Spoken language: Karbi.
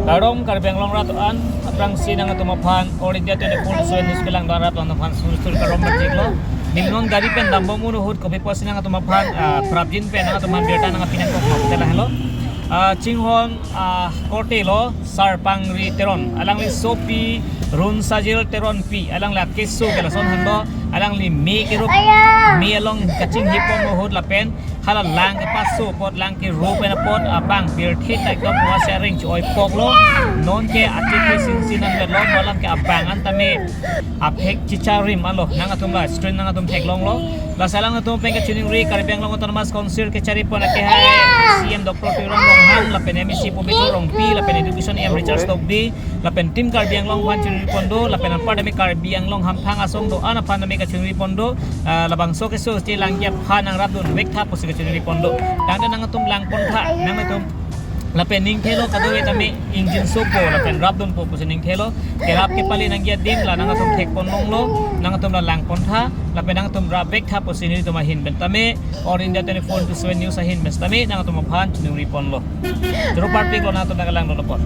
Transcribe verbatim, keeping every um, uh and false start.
Kardom Karbi Anglong rat an, aphrangsi nangtum aphan All India twenty-four seven News kelang do-an rat an aphan sur sur kardom pajirlo. Ning non gari pen dambom ahut kopi pusi nangtum aphan, ah, prapjin pen nangtum aphan birta nangpi nangkok ma te lahelo. Ah, chinghon, ah, korte lo Sarpangri Teron, alangli sopi Runsajil Teronpi, alangli akeso ke lason henlo, alangli me kerup, me along kachinghipon ahut lapen hala lang kepaso apot, lang kerup pen apot abang pirthe ta ekdom puasi areng cho-oipoklo. Non ke athe ke sinsin an lo, malam ke abang an tame aphek chicharim alo, nangtum la screen nangtum theklonglo. Lasi alangtum pen kachiningri Karbi Anglong Autonomous Council kacharipon akehai C E M Doctor Tuliram Ronghang lapen M A C Pobitro Rongpi lapen Education E M Richard Tokbi lapen Team Karbi Anglong aphan chiningri pon do, lapen anpar tame Karbi Anglong hamphang asong do-an aphan tame kachiningri pon do. Ah, labangso keso si langji aphan nangrapdun vektha pusi kachiningri pon do. Tangte nangtum langpon tha, nangtum lapen ning thelo kadokave tame ingjinsopo lapen rapdunpo pusi ning thelo. Kerap kepale nangji adim la nangtum thekpon longlo, nangtum la langpon tha, lapen nangtum rap vektha pusi nelitum ahin pen tame All India twenty-four into seven News ahin pen tame nangtum aphan chiningri ponlo. Choro parpiklo, nangtum nanglang dolo pon.